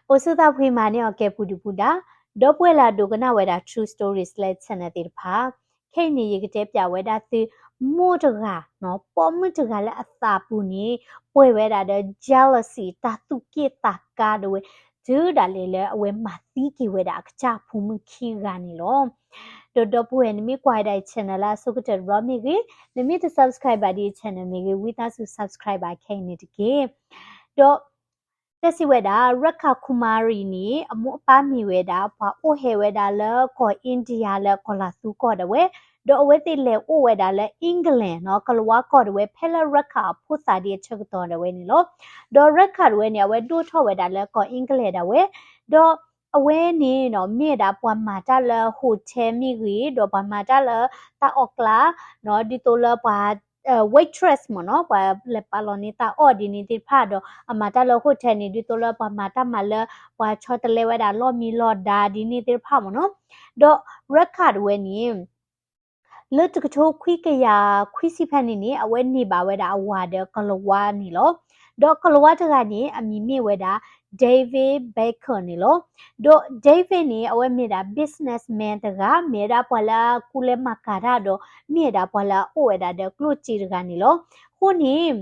အိၣ်ဆူၣ်သးဖှံမၤန့ၢ်အီၤကဲပူၤဒုၣ်ပူၤဒါ, ဒီပုၢ်ဝဲၢ်လၢအဒိကနၣ်ဝဲဒၣ် True Stories လၢ channel သ့ၣ်တဖၣ်, ခဲအံၤန့ၣ် ယကတဲပျးဝဲဒၣ်သု မိၢ်တဂၤနီၤ, ပိာ်မုၣ်တဂၤလၢအသးပူၤန့ၣ် ပှဲၤဝဲဒၣ်ဒီး jealousy တၢ်သူၣ်က့ၣ်သးကါဒၣ်ဝဲ, တုၤဒၣ်လဲာ်လၢအဝဲမၤသံက့ၤဝဲဒၣ်အကစၢ်အဖိမုၣ်ခံဂၤန့ၣ်လီၤ. ဒီးဒီပုၢ်ဝဲၢ် နမ့ၢ်ကွၢ်ဝဲဒၣ်အံၤ channel လၢအဆိကတၢၢ်တဘျီမ့ၢ်ဂ့ၤ, နမ့ၢ်တ subscribe ဘၣ်ဒ်အံၤ channel မ့ၢ်ဂ့ၤ, ဝံသးစူၤ subscribe ဘၣ်ခဲအံၤန့ၣ်တက့ၢ်. ဒီး တၢ်စံးဝဲဒၣ် Rekha Kumari န့ၣ် အမိၢ်အပၢ်မ့ၢ်ဝဲဒၣ် ပှၤအိၣ်ဟဲဝဲဒၣ်လၢကီၢ် India လၢကီၢ်လၤသူကီၢ်ဒၣ်ဝဲ, ဒီးအဝဲသ့ၣ်လဲၤအိၣ်ဝဲဒၣ်လၢ England နီၤ, ကလၤဝါကီၢ်ဒၣ်ဝဲ ဖဲလၢ Rekha အဖိသၣ်ဒ်အဆၢကတီၢ်ဒၣ်ဝဲန့ၣ်လီၤ. ဒီး Rekha ဒၣ်ဝဲန့ၣ် အဝဲဒိၣ်ထီၣ်ဝဲဒၣ်လၢကီၢ် England ဒၣ်ဝဲ, ဒီးအဝဲန့ၣ်နီၤ မ့ၢ်ဝဲဒၣ်ပှၤမၤတၢ်လၢ hotel မ့ၢ်ဂ့ၤ, ဒီးပှၤမၤတၢ်လၢတၢ်အီၣ်ကျါနီၤ, ဒ်သိးလၢပှၤ waitress မ့ၢ်နီၤ, ပှၤလဲၤပာ်လီၤန့ၢ်တၢ်အီၣ်ဒ်န့ၣ်သ့ၣ်တဖၣ်ဒီး အမၤတၢ်လၢ hotel န့ၣ် ဒ်သိးလၢပှၤမၤတၢ်မၤလၢ ပှၤဆီတလဲဝဲဒၣ်လီၢ်မံလီၢ်ဒါဒ်န့ၣ်သ့ၣ်တဖၣ်မ့ၢ်နီၤ. ဒီး Rekha ဒၣ်ဝဲန့ၣ် လၢတကထိခွံကယၤခွံဆံဖဲန့ၣ်န့ၣ် အဝဲန့ၢ်ဘၣ်ဝဲဒၣ်အဝၤဒီးကလၤဝါန့ၣ်လီၤ. ဒီးကလၤဝါတဂၤန့ၣ် အမံၤမ့ၢ်ဝဲဒၣ် David Baker န့ၣ်လီၤ. ဒီး David န့ၣ် အဝဲမ့ၢ်ဒၣ် businessman တဂၤ, မ့ၢ်ဝဲဒၣ်ပှၤလၢအကူလဲၤမၤကၤတၢ်ဒီး မ့ၢ်ဝဲဒၣ်ပှၤလၢအအိၣ်ဝဲဒၣ်ဒီးကျိၣ်စ့တဂၤန့ၣ်လီၤ. အဃိန့ၣ်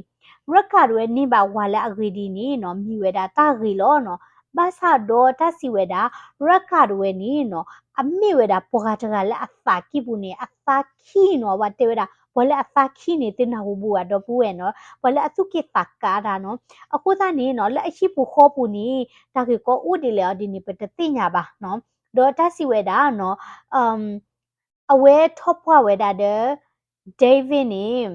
Rekha ဒၣ်ဝဲန့ၢ်ဘၣ်ဝၤလၢအဂ့ၤဒ်န့ၣ်နီၤ မ့ၢ်ဝဲဒၣ်တၢ်ဂ့ၤလီၤနီၤ. ဘၣ်ဆၣ်ဒီးတၢ်စံးဝဲဒၣ် Rekha ဒၣ်ဝဲန့ၣ်နီၤ အမ့ၢ်ဝဲဒၣ်ပှၤတဂၤလၢအသးကံၢ်ပူၤန့ၣ် အသးခံနီၤ, ပှၤတဲဝဲဒၣ် ပှၤလၢအသးခံန့ၣ် သုနၢ်ဟူဘူးဧါဒီပုၢ်ဝဲၢ်နီၤ, ပှၤလၢအသူၣ်က့ၣ်သးကါတၢ်နီၤ. အဃိသတးန့ၣ်နီၤ လၢအဟံၣ်ပူၤဃီပူၤန့ၣ် တၢ်ဂ့ၢ်ကီအိၣ်ဒ်လဲၣ်အီၤဒ်န့ၣ် ပတသ့ၣ်ညါဘၣ်နီၤ. ဒီးတၢ်စံးဝဲဒၣ်နီၤ အဝဲထီၣ်ပှၢ်ဝဲဒၣ်ဒီး David န့ၣ်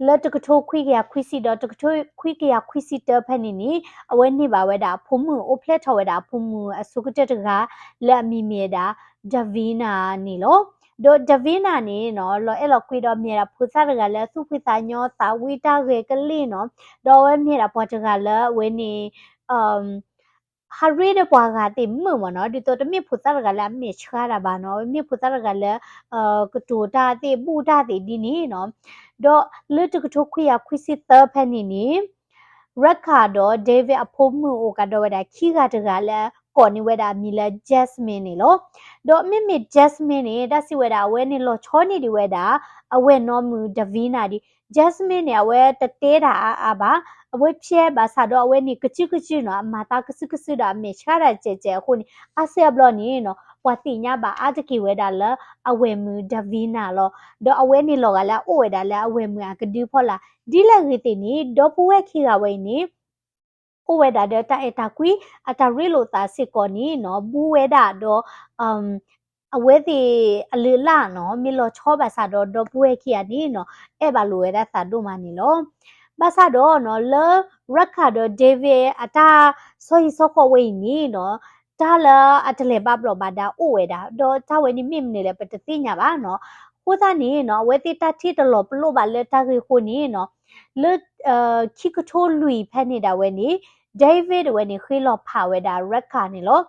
လၢတကထိခွံကယၤခွံဆံဒီးတကထိခွံကယၤခွံဆံတၢဖဲန့ၣ်န့ၣ် အဝဲန့ၢ်ဘၣ်ဝဲဒၣ်အဖိမုၣ် အိၣ်ဖျဲၣ်ထီၣ်ဝဲဒၣ်အဖိမုၣ်အဆိကတၢၢ်တဂၤ လၢအမံၤမ့ၢ်ဝဲဒၣ် Davina န့ၣ်လီၤ. ဒီး Davina န့ၣ်နီၤ လီၤအဲၣ်လီၤကွံဒီးမ့ၢ်ဝဲဒၣ်ဖိသၣ်တဂၤလၢသူၣ်ဖှံသးညီ သးဝံၣ်တၢ်ဂဲၤကလံၣ်နီၤ, ဒီးအဝဲမ့ၢ်ဝဲဒၣ်ပှၤတဂၤလၢအဝဲန့ၣ် ဟးရ့ဒီးပှၤဂၤသ့ၣ်မုာ်မ့ၢ်နီၤ, ဒ်သိးတမ့ၢ်ဖိသၣ်တဂၤလၢအမဲာ်ဆှးတၢ်ဘၣ်နီၤ, အဝဲမ့ၢ်ဖိသၣ်တဂၤလၢ ကတိၤတၢ်သ့ၣ် ဘူးတၢ်သ့ၣ်ဒ်န့ၣ်နီၤ. ဒီးလၢတကထိခွံကယၤခွံဆံသၢဖဲန့ၣ်န့ၣ် Rekha ဒီး David အဖိမုၣ်အိၣ်ကဒီးဝဲဒၣ်ခံဂၤတဂၤလၢကိးန့ၢ်ဝဲဒၣ်အမံၤလၢ Jasmine န့ၣ်လီၤ. ဒီးမ့မ့ၢ် Jasmine န့ၣ် တၢ်စံးဝဲဒၣ် အဝဲန့ၣ်လီၤဆီန့ၢ်ဒံးဝဲဒၣ် အဝဲၢ်နီၢ်မုၣ် Davina ဒ် Jasmine န့ၣ် အဝဲတတဲတၢ်အါအါဘၣ်, အဝဲဖျဲးဘၣ်ဆၣ်ဒီးအဝဲန့ၣ် ကစုကစုနီၤ, အမၤသးကစုကစုဒီးအမဲာ်ဆှးတၢ်ကဲးကဲးအဃိန့ၣ် အါစုအါဘျီန့ၣ်နီၤ ပှၤသ့ၣ်ညါဘၣ်အါတက့ၢ်ဝဲဒၣ်လၢ အဝဲၢ်မုၣ် Davina လီၤ. ဒီးအဝဲန့ၣ်လီၤဂာ်လၢအအိၣ်ဝဲဒၣ်လၢအဝဲၢ်မုၣ်အကဒုဖီလာ်, ဒ်လဲၣ်ဂ့ၤသ့ၣ်န့ၣ် ဒီပုၢ်ဝဲၢ်ခံဂၤဝဲအံၤန့ၣ် အိၣ်ဝဲဒၣ်ဒီးတၢ်အဲၣ်တၢ်ကွံ အတၢ်ရ့လိာ်သးစ့ၢ်ကီးန့ၣ်နီၤ ဘူးဝဲဒၣ်ဒီး အဝဲသ့ၣ်အလုၢ်အလၢ်နီၤ မ့ၢ်လီၤဆီဘၣ်ဆၣ်ဒီး ဒီပုၢ်ဝဲၢ်ခံဂၤန့ၣ်နီၤ အဲၣ်ဘၣ်လိာ်ဝဲဒၣ်သးဒိၣ်မးန့ၣ်လီၤ. ဘၣ်ဆၣ်ဒီးနီၤ လၢ Rekha ဒီး David အတၢ်ဆီဟံၣ်ဆီဃီဝဲအံၤန့ၣ်နီၤ တၢ်လၢအတလဲၤဘၣ်ဘျီးဘၣ်ဒါအိၣ်ဝဲဒၣ်, ဒီးတၢ်ဝဲန့ၣ်မ့ၢ်မနုၤလဲၣ် ပတသ့ၣ်ညါဘၣ်နီၤ. အဃိသတးန့ၣ်နီၤ အဝဲသ့ၣ်တၢ်ထံၣ်တလီၤပလိာ်ဘၣ်လၢတၢ်ဂ့ၢ်အဃိန့ၣ်နီၤ လၢ ခံကထိလွံၢ်ဖဲန့ၣ်ဒၣ်ဝဲန့ၣ် David ဝဲန့ၣ်ဃ့လီၤဖးဝဲဒၣ် Rekha န့ၣ်လီၤ.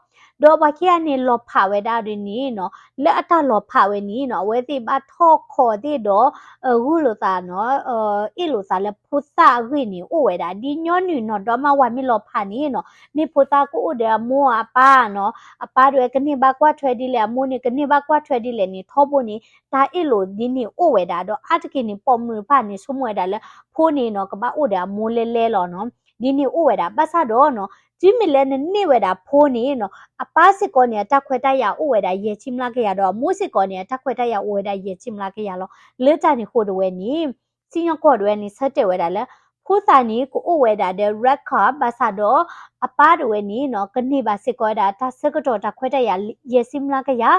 ဒီးပှၤခံဂၤန့ၣ်လီၤဖးဝဲဒၣ်ဒ်န့ၣ်နီၤ လၢအတၢ်လီၤဖးဝဲန့ၣ်နီၤ အဝဲသ့ၣ်ဘၣ်ထီၣ်ခီၣ်သ့ၣ်ဒီး ဂုာ်လိာ်သးနီၤ အ့ၣ်လိာ်သးလၢဖိသၣ်အဂ့ၢ်န့ၣ်အိၣ်ဝဲဒၣ် ဒ်ညီနုၢ်နီၤ ဒီမါဝၤမ့ၢ်လီၤဖးန့ၣ်နီၤ မ့ၢ်ဖိသၣ်ကအိၣ်ဒီးအမိၢ်အပၢ်နီၤ အပၢ်ဒၣ်ဝဲကန့ၢ်ဘၣ်ကွၢ်ထွဲဒ်လဲၣ် အမိၢ်န့ၣ်ကန့ၢ်ဘၣ်ကွၢ်ထွဲဒ်လဲၣ်န့ၣ် ထီဘိန့ၣ် တၢ်အ့ၣ်လိာ်ဒ်န့ၣ်အိၣ်ဝဲဒၣ် ဒီးအါတက့ၢ်န့ၣ် ပိာ်မုၣ်တဖၣ်န့ၣ် ဆိကမိၣ်ဝဲဒၣ်လၢ ဖိန့ၣ်နီၤ ကဘၣ်အိၣ်ဒီးအမိၢ်လဲလဲလီၤနီၤ ဒ်န့ၣ်အိၣ်ဝဲဒၣ် ဘၣ်ဆၣ်ဒီးနီၤ တုၤမ့ၢ်လၢနန့ၢ်ဝဲဒၣ်ဖိန့ၣ်နီၤ အပၢ်စ့ၢ်ကီးန့ၣ် အတၢ်ခွဲးတၢ်ယာ်အိၣ်ဝဲဒၣ်ယဲၢ်ဆံမျးကယၤဒီး အမိၢ်စ့ၢ်ကီးန့ၣ် အတၢ်ခွဲးတၢ်ယာ်အိၣ်ဝဲဒၣ်ယဲၢ်ဆံမျးကယၤလီၤ. လၢတၢ်န့ၣ်အဃိဒၣ်ဝဲန့ၣ် စံၣ်ညီၣ်ကွီၢ်ဒၣ်ဝဲန့ၣ် ဆၢတဲာ်ဝဲဒၣ်လၢ ဖိသၣ်န့ၣ် ကအိၣ်ဝဲဒၣ်ဒီး Rekha ဘၣ်ဆၣ်ဒီး အပၢ်ဒၣ်ဝဲန့ၣ်နီၤ ကန့ၢ်ဘၣ်စ့ၢ်ကီးဝဲဒၣ် တၢ်ဆၢကတီၢ်တၢ်ခွဲးတၢ်ယာ်ယဲၢ်ဆံမျးကယၤ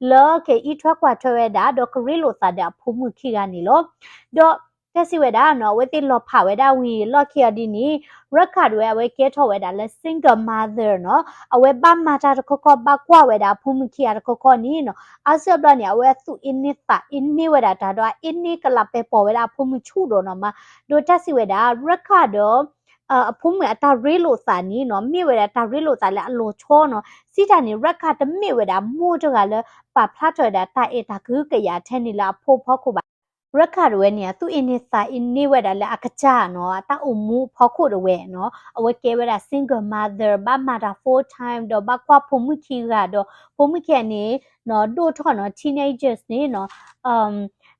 လၢကအံးထွဲကွၢ်ထွဲဝဲဒၣ် ဒီးကရ့လိာ်သးဒီးအဖိမုၣ်ခံဂၤန့ၣ်လီၤ. ဒီး တၢ်စံးဝဲဒၣ်နီၤ အဝဲသ့ၣ်လီၤဖးဝဲဒၣ်ဝံၤလီၢ်ခံအီၤဒ်န့ၣ် Rekha ဒၣ်ဝဲ အဝဲကဲထီၣ်ဝဲဒၣ်လၢ single mother နီၤ အဝဲဘၣ်မၤတၢ်တခီခီ ဘၣ်ကွၢ်ဝဲဒၣ်အဖိမုၣ်ခံဂၤတခီခီန့ၣ်နီၤ အါစုအါဘျီန့ၣ် အဝဲအသူၣ်အ့န့သးအ့န့ဝဲဒၣ်တၢ်ဒီး အအ့န့ကလးပဲၤပိာ်ဝဲဒၣ်အဖိမုၣ်ဆူၣ်ဒီးနီၤမး ဒီးတၢ်စံးဝဲဒၣ် Rekha ဒီး အဖိမုၣ်အတၢ်ရ့လိာ်သးန့ၣ်နီၤ မ့ၢ်ဝဲဒၣ်တၢ်ရ့လိာ်သးလၢအလီၤဆီနီၤ စံးတၢ်န့ၣ် Rekha တမ့ၢ်ဝဲဒၣ်မိၢ်တဂၤလၢ ပာ်ဖျါထီၣ်ဝဲဒၣ်တၢ်အဲၣ်တၢ်ကဟုကယာ်ထဲန့ၣ်လၢအဖိအဖီခိၣ်ဘၣ်. ရခၣ်တဝဲန့ၣ် အသူၣ်အ့န့သးအ့န့ဝဲဒၣ်လၢအကစၢ်နီၤ အတၢ်အိၣ်မူအဖီခိၣ်တဝဲနီၤ အဝဲကဲဝဲဒၣ် single mother ဘၣ်မၤတၢ် full time ဒီးဘၣ်ကွၢ်ဖိမုၣ်ခံဂၤဒီး ဖိမုၣ်ခံဂၤန့ၣ်နီၤ ဒိၣ်ထီၣ်နီၤ teenagers န့ၣ်နီၤ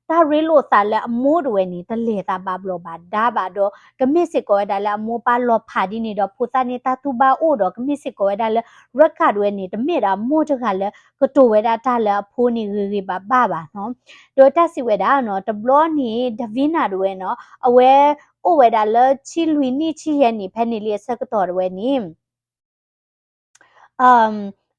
တၢ်ရ့လိာ်သးလၢအမိၢ်တဝဲန့ၣ် တလဲၤသးဘၣ်ဘျီးဘၣ်ဒါဘၣ်ဒီး ကမ့ၢ်စ့ၢ်ကီးဝဲဒၣ်လၢအမိၢ်ပၢ်လီၤဖးဒ်န့ၣ်ဒီး ဖိသၣ်န့ၣ်တၢ်တူၢ်ဘၣ်အိၣ်ဒီး ကမ့ၢ်စ့ၢ်ကီးဝဲဒၣ်လၢ ရခၣ်တဝဲန့ၣ် တမ့ၢ်ဒၣ်အမိၢ်တဂၤလၢ ကတိၤဝဲဒၣ်တၢ်လၢအဖိန့ၣ်ဂ့ၤဂ့ၤဘၣ်ဘၣ်ဘၣ်နီၤ. ဒီးတၢ်စံးဝဲဒၣ်နီၤ တဘျီန့ၣ် Davina တဝဲနီၤ အဝဲအိၣ်ဝဲဒၣ်လၢဆံလွံၢ်နံၣ်ဆံယဲၢ်နံၣ် ဖဲန့ၣ်လံအဆၢကတီၢ်တဝဲန့ၣ်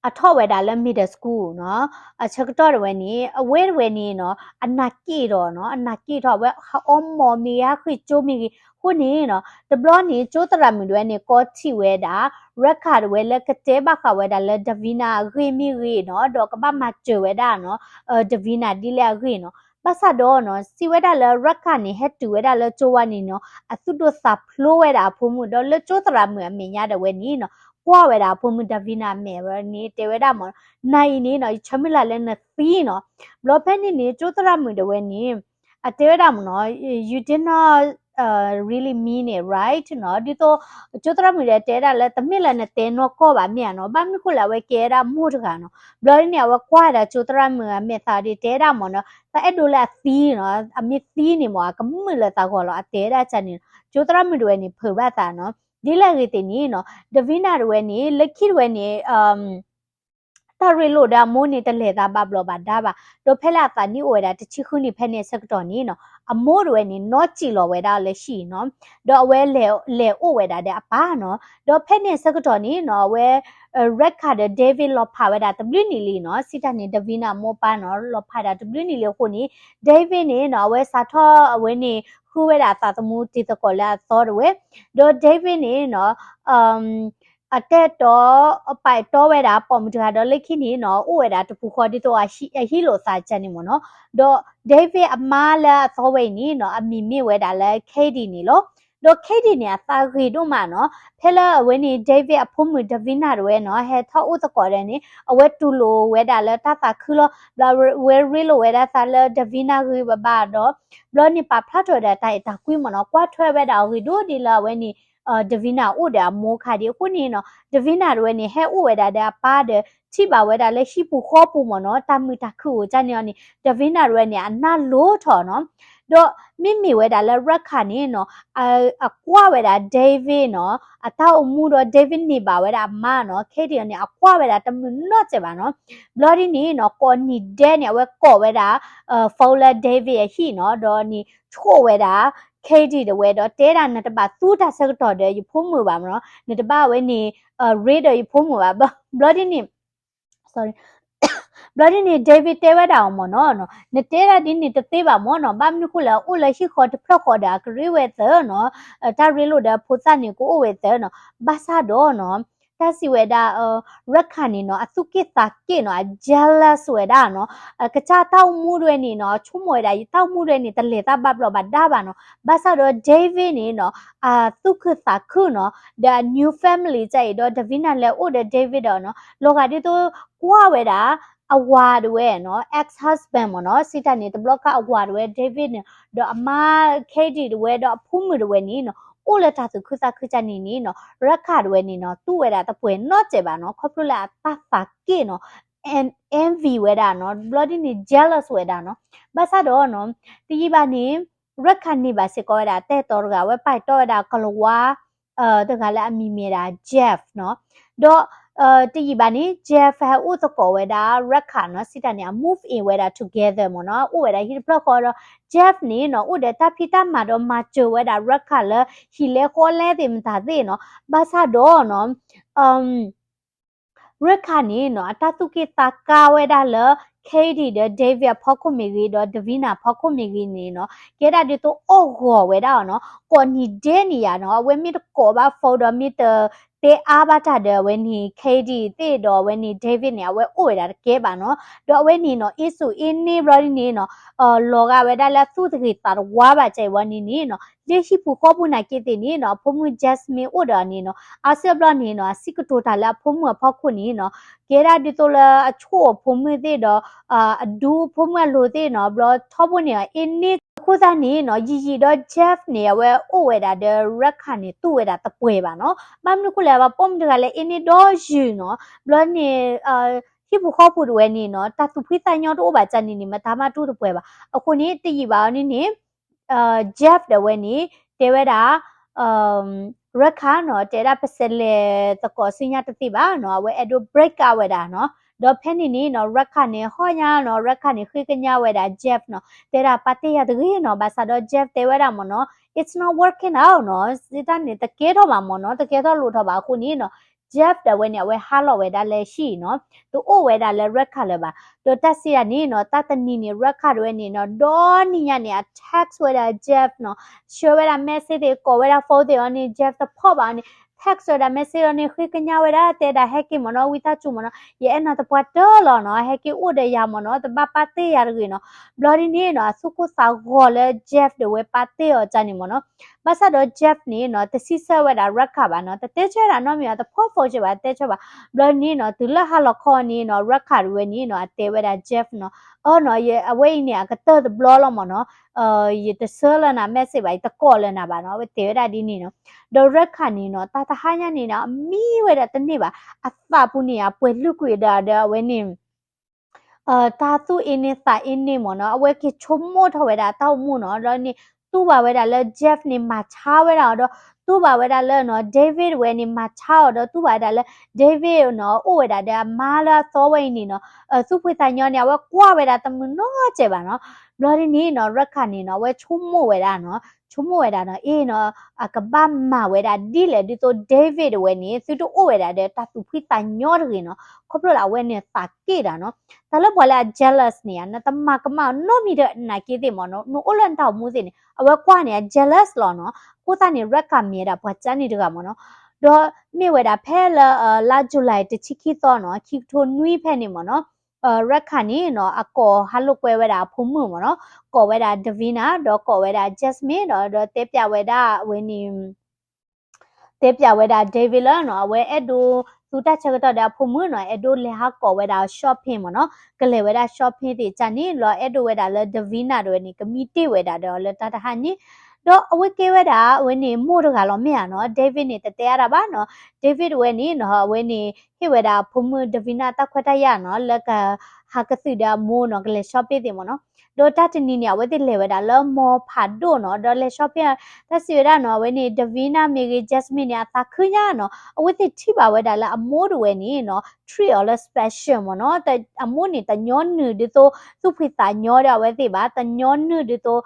အထီၣ်ဝဲဒၣ်လၢ middle school နီၤ အဆၢကတီၢ်တဝဲန့ၣ် အဝဲတဝဲန့ၣ်နီၤ အနၢ်က့ၣ်ထီၣ်နီၤ အနၢ်က့ၣ်ထီၣ် အဝဲဟးအီမီၢ်မ့ၢ်ဂ့ၤ ဟးဃ့ၢ်ကၠိမ့ၢ်ဂ့ၤ အဃိန့ၣ်နီၤ တဘျီန့ၣ် ကၠိသရၣ်မုၣ်တဝဲန့ၣ် ကိးထံၣ်ဝဲဒၣ် ရခၣ်တဝဲလၢကတဲဘၣ်ဃးဝဲဒၣ်လၢ Davina အဂ့ၢ်မ့ၢ်ဂ့ၤနီၤ ဒီးကဘၣ်မၤစၢၤဝဲဒၣ်နီၤ Davina ဒ်လဲၣ်အဂ့ၢ်နီၤ ဘၣ်ဆၣ်ဒီးနီၤ စံးဝဲဒၣ်လၢ ရခၣ်န့ၣ် ဟဲတုၤဝဲဒၣ်လၢကၠိဝဲန့ၣ်နီၤ အသူၣ်ဒိၣ်သးဖျိးဝဲဒၣ်အဖိမုၣ် ဒီးလၢကၠိသရၣ်မုၣ်အမဲာ်ညါတဝဲန့ၣ်နီၤ ကွၢ်ဝဲဒၣ်အဖိမုၣ် Davina အမဲာ်ဝဲန့ၣ် တဲဝဲဒၣ်မ့ၢ် နၤအံၤန့ၣ်နီၤ ယဆၢမုၢ်လၢ်လၢနသံနီၤ ဘျီဖဲန့ၣ်န့ၣ် ကၠိသရၣ်မုၣ်တဝဲန့ၣ် အတဲဝဲဒၣ်မ့ၢ်နီၤ you did not really mean it right နီၤ ဒ်သိး ကၠိသရၣ်မုၣ်ဒီးတဲဒၣ်လၢ တမ့ၢ်လၢနတဲနီၢ်ကီၢ်ဘၣ်မ့ၢ်ဧါနီၤ ဘၣ်မနုၤဃိလၢအဝဲကဲဒၣ်မိၢ်တဂၤနီၤ ဘျီဒ်န့ၣ် အဝဲကွၢ်ဝဲဒၣ်ကၠိသရၣ်မုၣ်အမဲာ်သးဒီးတဲဒၣ်မ့ၢ်နီၤ သးအဲၣ်ဒိးလၢအသံနီၤ အမ့ၢ်သံန့ၣ်မ့ၢ် အကမုာ်လၢသးဂီၤလီၤ အတဲဒၣ်ကန့ၣ်နီၤ ကၠိသရၣ်မုၣ်တဝဲန့ၣ် ဖုးဘၣ်သးနီၤ ဒ်လဲၣ်ဂ့ၤသ့ၣ်န့ၣ်နီၤ Davina တဝဲန့ၣ် လၢခံတဝဲန့ၣ် တၢ်ရ့လိာ်ဒီးအမိၢ်န့ၣ် တလဲၤသးဘၣ်ဘျီးဘၣ်ဒါဘၣ် ဒီးဖဲလၢအသးနံၣ်အိၣ်ဝဲဒၣ်တဆံဃုနံၣ်ဖဲန့ၣ်အဆၢကတီၢ်န့ၣ်နီၤ အမိၢ်တဝဲန့ၣ် နီၢ်စံၣ်လီၤဝဲဒၣ်လၢဟံၣ်နီၤ ဒီးအဝဲလဲၤအိၣ်ဝဲဒၣ်ဒီးအပၢ်နီၤ ဒီးဖဲန့ၣ်အဆၢကတီၢ်န့ၣ်နီၤ အဝဲ Reka ဒီး David လီၤဖးဝဲဒၣ်တဘျုးနံၣ်လံနီၤ စံးတၢ်န့ၣ် Davina အမိၢ်ပၢ်နီၤ လီၤဖးဒၣ်တဘျုးနံၣ်လံအဃိန့ၣ် David န့ၣ်နီၤ အဝဲစးထီၣ်အဝဲန့ၣ် ဃုဝဲဒၣ်အသးသမူတံၤသကိးလၢအသီတဝဲ ဒီး David န့ၣ်နီၤ အတဲတီ အပာ်တီဝဲဒၣ် ပိာ်မုၣ်တဂၤဒီးလၢခံန့ၣ်နီၤ အိၣ်ဝဲဒၣ်တပူၤဃီဒ်သိးအဟံၣ်လိာ်သးကန့ၣ်မ့ၢ်နီၤ ဒီး David အမါလၢအသီဝဲအံၤန့ၣ်နီၤ အမံၤမ့ၢ်ဝဲဒၣ်လၢ Katie န့ၣ်လီၤ. ဒီး Katie န့ၣ် အသးဂ့ၤဒိၣ်မးနီၤ ဖဲလၢအဝဲန့ၣ် David အဖိမုၣ် Davina တဝဲနီၤ ဟဲထီၣ်အိၣ်သကိးဒီးန့ၣ် အဝဲတူၢ်လိာ်ဝဲဒၣ်လၢတၢ်သးခုလီၤ ဘျီဝဲရ့လိာ်ဝဲဒၣ်သးလၢ Davina ဂ့ၤဘၣ်ဘၣ်ဒီး ဘျီန့ၣ်ပာ်ဖျါထီၣ်ဝဲဒၣ်တၢ်အဲၣ်တၢ်ကွံမ့ၢ်နီၤ ကွၢ်ထွဲဝဲဒၣ်အဂ့ၢ်ဒိၣ်ဒ်လၢအဝဲန့ၣ် Davina အိၣ်ဒီးအမိၢ်ခါဒံးအဃိန့ၣ်နီၤ Davina တဝဲန့ၣ် ဟဲအိၣ်ဝဲဒၣ်ဒီးအပၢ်ဒီး ထံၣ်ဘၣ်ဝဲဒၣ်လၢဟံၣ်ပူၤဃီပူၤမ့ၢ်နီၤ တၢ်မုာ်တၢ်ခုၣ်အိၣ်ကန့ၣ်အီၤန့ၣ် Davina တဝဲန့ၣ် အနၢ်လိၤထီၣ်နီၤ ဒီးမ့မ့ၢ်ဝဲဒၣ်လၢ Reka န့ၣ်နီၤ အကွၢ်ဝဲဒၣ် David နီၤ အတၢ်အိၣ်မူဒီး David န့ၢ်ဘၣ်ဝဲဒၣ်အမါနီၤ Katie န့ၣ် အကွၢ်ဝဲဒၣ်တမုာ်နီတစဲးဘၣ်နီၤ ဘျီဒ်န့ၣ်နီၤ ကိးနံၤဒဲးန့ၣ် အဝဲကိးဝဲဒၣ် phone လၢ David အဟံၣ်နီၤ ဒီးန့ၣ်ဆိၣ်ဝဲဒၣ် Katie တဝဲဒီးတဲဒၣ် နတဘၣ်သူတၢ်ဆၢကတီၢ်ဒီးယဖိမုၣ်ဘၣ်မ့ၢ်နီၤ နတဘၣ်ဝဲန့ၣ် ရ့ဒီးယဖိမုၣ်ဘၣ် ဘျီဒ်န့ၣ် sorry ဘျီဒ်န့ၣ် David တဲဝဲဒၣ်အီၤမ့ၢ်နီၤ နတဲဒၣ်ဒ်န့ၣ်တသ့ဘၣ်မ့ၢ်နီၤ ဘၣ်မနုၤဃိလၢအအိၣ်လၢဟံၣ်ဃီတဖျၢၣ်ဃီဒီးအကရ့ဝဲသၢနီၤ တၢ်ရ့လိာ်ဒီးဖိသၣ်န့ၣ်ကအိၣ်ဝဲသၢနီၤ ဘၣ်ဆၣ်ဒီးနီၤ တၢ်စံးဝဲဒၣ် Reka န့ၣ်နီၤ အသူၣ်က့ၣ်သးက့ၣ်နီၤ အ jealous ဝဲဒၣ်နီၤ ကစၢ်တၢ်အိၣ်မူတဝဲန့ၣ်နီၤ ဆိကမိၣ်ဝဲဒၣ် ယတၢ်အိၣ်မူတဝဲန့ၣ် တလဲၤတၢ်ဘၣ်ဘျီးဘၣ်ဒါဘၣ်နီၤ ဘၣ်ဆၣ်ဒီး David န့ၣ်နီၤ အသူၣ်ခုသးခုနီၤ ဒီးအ new family ကၢ်အံၤဒီး Davina လဲၤအိၣ်ဒီး David ဒီးနီၤ လီၤဂာ်ဒ်သိး ကွၢ်ဝဲဒၣ် အဝၤတဝဲနီၤ ex husband မ့ၢ်နီၤ စံးတၢ်န့ၣ် တဘျီခါအဝၤတဝဲ David န့ၣ် ဒီးအမါ Katie တဝဲ ဒီးအဖိမုၣ်တဝဲန့ၣ်နီၤ အိၣ်လၢတၢ်သူၣ်ခုသးခုကၢ်န့ၣ်န့ၣ်နီၤ Reka တဝဲန့ၣ်နီၤ သူဝဲဒၣ်တပှဲၤနီတစဲးဘၣ်နီၤ ခီဖျိလၢအတၢ်သးက့ၣ်နီၤ envy ဝဲဒၣ်နီၤ ဘျီဒ်န့ၣ် jealous ဝဲဒၣ်နီၤ ဘၣ်ဆၣ်ဒီးနီၤ တယံာ်ဘၣ်န့ၣ် Reka န့ၢ်ဘၣ်စ့ၢ်ကီးဝဲဒၣ် တဲတီတဂၤ အဝဲပာ်တီဝဲဒၣ်ကလၤဝါ တဂၤလၢအမံၤမ့ၢ်ဒၣ် Jeff နီၤ ဒီး တယံာ်ဘၣ်န့ၣ် Jeff ဟဲအိၣ်သကိးဝဲဒၣ် Reka နီၤ စံးတၢ်န့ၣ် အ move in ဝဲဒၣ် together မ့ၢ်နီၤ အိၣ်ဝဲဒၣ်ဟံၣ်တဖျၢၣ်ဃီဒီး Jeff န့ၣ်နီၤ အိၣ်ဒီးတၢ်ဖံးတၢ်မၤဒီးမၤစၢၤဝဲဒၣ် Reka လၢဟံၣ်လဲဃီလဲသ့ၣ်မတၤသ့ၣ်နီၤ ဘၣ်ဆၣ်ဒီးနီၤ Reka န့ၣ်နီၤ အတၢ်သူၣ်က့ၣ်သးကါဝဲဒၣ်လၢ Katie ဒီး David အဖီခိၣ်မ့ၢ်ဂ့ၤ ဒီး Davina အဖီခိၣ်မ့ၢ်ဂ့ၤန့ၣ်နီၤ ကဲဒၣ်ဒ်သိးအီၣ်ဂီၤဝဲဒၣ်အီၤနီၤ ကိးနံၤဒဲးနံၤယၤနီၤ အဝဲမ့ၢ်တကိးဘၣ် phone ဒီးမ့ၢ်တတဲအါဘၣ်တၢ်ဒီးအဝဲန့ၣ် Katie သ့ၣ်ဒီးအဝဲန့ၣ် David န့ၣ် အဝဲအိၣ်ဝဲဒၣ်တကဲဘၣ်နီၤ ဒီးအဝဲန့ၣ်နီၤ အ့ၣ်စူၣ်အ့ၣ်န့ၢ်ဘျီဒ်န့ၣ်နီၤ လီၤဂာ်ဝဲဒၣ်လၢအသူၣ်တဂ့ၤသးတဝါဘၣ် ကဲဝဲန့ၣ်န့ၣ်နီၤ လၢဟံၣ်ပူၤဃီပူၤနာ်က့သ့ၣ်န့ၣ်နီၤ အဖိမုၣ် Jasmine အိၣ်ဒီးအီၤန့ၣ်နီၤ အါစုအါဘျီန့ၣ်နီၤ အစံးကတိၤတၢ်လၢအဖိမုၣ်အဖီခိၣ်န့ၣ်နီၤ ကဲဒၣ်ဒ်သိးလၢအဆိၣ်အဖိမုၣ်သ့ၣ်ဒီး အဒူအဖိမုၣ်အလိၤသ့ၣ်နီၤ ဘျီထီဘိန့ၣ် အ့ၣ်န့ၢ် အဃိသတးန့ၣ်နီၤ ယံာ်ယံာ်ဒီး Jeff န့ၣ် အဝဲအိၣ်ဝဲဒၣ်ဒီး Rekha န့ၣ် တူၢ်ဝဲဒၣ်တပှဲၤဘၣ်နီၤ. ဘၣ်မနုၤအဃိလဲၣ် ပှၤပိာ်မုၣ်တဂၤလၢအ့န့ၢ်ဒီယုၢ်နီၤ ဘျီန့ၣ် ဟံၣ်ပူၤဃီပူၤတဝဲန့ၣ်နီၤ တၢ်သူၣ်ဖှံသးညီတအိၣ်ဘၣ်န့ၣ်န့ၣ် မတၤမးတူၢ်တပှဲၤဘၣ်. အဃိန့ၣ် တယံာ်ဘၣ်အီၤန့ၣ်န့ၣ် Jeff ဒၣ်ဝဲန့ၣ် တဲဝဲဒၣ် Rekha နီၤ တဲဒၣ် ပစဲးလဲၤသကိးဆူညါတသ့ဘၣ်နီၤ အဝဲအဲၣ်ဒိး break up ဝဲဒၣ်နီၤ. ဒီးဖဲန့ၣ်န့ၣ်နီၤ Rekha န့ၣ် ဟီၣ်ညါနီၤ Rekha န့ၣ် ဃ့ကညးဝဲဒၣ် Jeff နီၤ တဲဒၣ် ပာ်တ့ၢ်ယၤတဂ့ၤနီၤ ဘၣ်ဆၣ်ဒီး Jeff တဲဝဲဒၣ်မ့ၢ်နီၤ it's not working out နီၤ စံးတၢ်န့ၣ် တကဲထီၣ်ဘၣ်မ့ၢ်နီၤ တကဲထီၣ်လိၣ်ထီၣ်ဘၣ်အဃိန့ၣ်နီၤ Jeff ဒၣ်ဝဲန့ၣ် အဝဲဟးလီၤဝဲဒၣ်လၢဟံၣ်နီၤ တအိၣ်ဝဲဒၣ်လၢ Rekha လၢၤဘၣ်. ဒီးတၢ်စံးတၢ်န့ၣ်နီၤ တၢ်တနံၤန့ၣ် Rekha ဒၣ်ဝဲန့ၣ်နီၤ ဒီနံၤညါန့ၣ် အ text ဝဲဒၣ် Jeff နီၤ ဆှၢဝဲဒၣ် message သ့ၣ် ကိးဝဲဒၣ် phone သ့ၣ်အီၤန့ၣ် Jeff တဖီၣ်ဘၣ်အီၤန့ၣ် text ဝဲဒၣ် message အီၤန့ၣ် ဃ့ကညးဝဲဒၣ် တဲဒၣ် ဟဲက့ၤမ့ၢ်နီၤ ဝံသးစူၤမ့ၢ်နီၤ ယအဲၣ်နၤသပှၢ်တၢၢ်လီၤနီၤ ဟဲက့ၤအိၣ်ဒီးယၤမ့ၢ်နီၤ တဘၣ်ပာ်တ့ၢ်ယၤတဂ့ၤနီၤ. ဘျီဒ်န့ၣ်နီၤ အသူၣ်ကိၢ်သးဂီၤလၢ Jeff ဒၣ်ဝဲပာ်တ့ၢ်အီၤန့ၣ်မ့ၢ်နီၤ ဘၣ်ဆၣ်ဒီး Jeff န့ၣ်နီၤ တစံးဆၢဝဲဒၣ် Rekha ဘၣ်နီၤ တတဲဆၢဝဲဒၣ်နီတမံၤ တဖီၣ် phone ဆၢဘၣ် တတဲဆၢဘၣ်. ဘျီန့ၣ်နီၤ တုၤလၢဟါလီၤခီန့ၣ်နီၤ Rekha ဒၣ်ဝဲန့ၣ်နီၤ အတဲဝဲဒၣ် Jeff နီၤ အၢနီၤ အဝဲအံၤန့ၣ် အကတၢၢ်တဘျီလီၤမ့ၢ်နီၤ ယတဆှၢလၢနၤ message ဘၣ် ယတကိးလၢနၤဘၣ်နီၤ အဝဲတဲဝဲဒၣ်ဒ်န့ၣ်နီၤ. ဒီး Rekha န့ၣ်နီၤ တၢ်တဟါညါန့ၣ်နီၤ အမံဝဲဒၣ်တန့ၢ်ဘၣ် အသးပူၤန့ၣ် အပှဲၤလုာ်ကွံာ်ဒၣ်ဒီးအဝဲန့ၣ် တၢ်သူၣ်အ့န့သးအ့န့မ့ၢ်နီၤ အဝဲက့ၤဆိကမိၣ်ထီၣ်ဝဲဒၣ်တၢ်အိၣ်မူနီၤ ဒီးန့ၣ် တူၢ်ဘၣ်ဝဲဒၣ်လၢ Jeff န့ၣ် မၤဆါဝဲဒၣ်အီၤဒီး တူၢ်ဘၣ်ဝဲဒၣ်လၢနီၤ David ဝဲန့ၣ် မၤဆါအီၤဒီး တူၢ်ဘၣ်ဝဲဒၣ်လၢ David နီၤ အိၣ်ဝဲဒၣ်ဒီးအမါလၢအသီဝဲအံၤန့ၣ်နီၤ သူၣ်ဖှံသးညီန့ၣ် အဝဲကွၢ်ဝဲဒၣ်တမုာ်နီတစဲးဘၣ်နီၤ. ဘျီဒ်န့ၣ်နီၤ Rekha န့ၣ်နီၤ အဝဲဆိကမိၣ်ဝဲဒၣ်နီၤ ဆိကမိၣ်ဝဲဒၣ်နီၤ အ့နီၤ အကဘၣ်မၤဝဲဒၣ်ဒ်လဲၣ်ဒ်သိး David ဝဲန့ၣ် သုတအိၣ်ဝဲဒၣ်ဒီးတၢ်သူၣ်ဖှံသးညီတဂ့ၤနီၤ ခီဖျိလၢအဝဲန့ၣ်သးက့ၣ်တၢ်နီၤ. တၢ်လၢပှၤလၢအ jealous န့ၣ် နတမၤကမၣ်နီတမံၤဒီးနာ်က့သ့ၣ်မ့ၢ်နီၤ နအိၣ်လၢနတၢ်အိၣ်မူသ့ၣ်န့ၣ် အဝဲကွၢ်န့ၣ် အ jealous လီၤနီၤ. အဃိသတးန့ၣ် Rekha မ့ၢ်ဝဲဒၣ်ပှၤကၠါန့ၣ်တဂၤမ့ၢ်နီၤ. ဒီးမ့ၢ်ဝဲဒၣ်ဖဲလၢ လါ July တဆံခံသီနီၤ ခံကထိနွံဖဲန့ၣ်မ့ၢ်နီၤ Rekha န့ၣ်နီၤ အကိးဟးလိာ်ကွဲဝဲဒၣ်အဖိမုၣ်မ့ၢ်နီၤ ကိးဝဲဒၣ် Davina ဒီးကိးဝဲဒၣ် Jasmine ဒီး ဒီးတဲပျးဝဲဒၣ်ဝဲန့ၣ် တဲပျးဝဲဒၣ် David လၢနီၤ အဝဲအဲၣ်ဒိးသူတၢ်ဆၢကတီၢ်ဒီးအဖိမုၣ်နီၤ အဲၣ်ဒိးလဲၤဟးကိးဝဲဒၣ် shopping မ့ၢ်နီၤ ကလဲၤဝဲဒၣ် shopping သ့ၣ်ကၢ်န့ၣ် လီၤအဲၣ်ဒိးဝဲဒၣ်လၢ Davina ဒၣ်ဝဲန့ၣ် ကမံတ့ၢ်ဝဲဒၣ်ဒီးလၢတၢ်တဟါန့ၣ် ဒီးအဝဲကဲဝဲဒၣ် အဝဲန့ၣ်မိၢ်တဂၤလီၤမ့ၢ်ဧါနီၤ David န့ၣ် တတဲအါတၢ်ဘၣ်နီၤ David ဝဲန့ၣ်နီၤ အဝဲန့ၣ် ဟ့ၣ်ဝဲဒၣ်အဖိမုၣ် Davina တၢ်ခွဲးတၢ်ယာ်နီၤ လၢက ဟးကသုၣ်ဒီးအမိၢ်နီၤ ကလဲၤ shopping သ့ၣ်မ့ၢ်နီၤ ဒီးတၢ်တနံၤန့ၣ် အဝဲသ့ၣ်လဲၤဝဲဒၣ်လၢ mall ဖးဒိၣ်နီၤ ဒီးလဲၤ shopping တၢ်စံးဝဲဒၣ်နီၤ အဝဲန့ၣ် Davina မ့ၢ်ဂ့ၤ Jasmine န့ၣ် အသးခုညါနီၤ အဝဲသ့ၣ်ထံၣ်ဘၣ်ဝဲဒၣ်လၢအမိၢ်ဒၣ်ဝဲန့ၣ်နီၤ treat အီၤလၢ special မ့ၢ်နီၤ အမိၢ်န့ၣ် တညီနုၢ်ဒ်သိး သူၣ်ဖှံသးညီဒီးအဝဲသ့ၣ်ဘၣ် တညီနုၢ်ဒ်သိး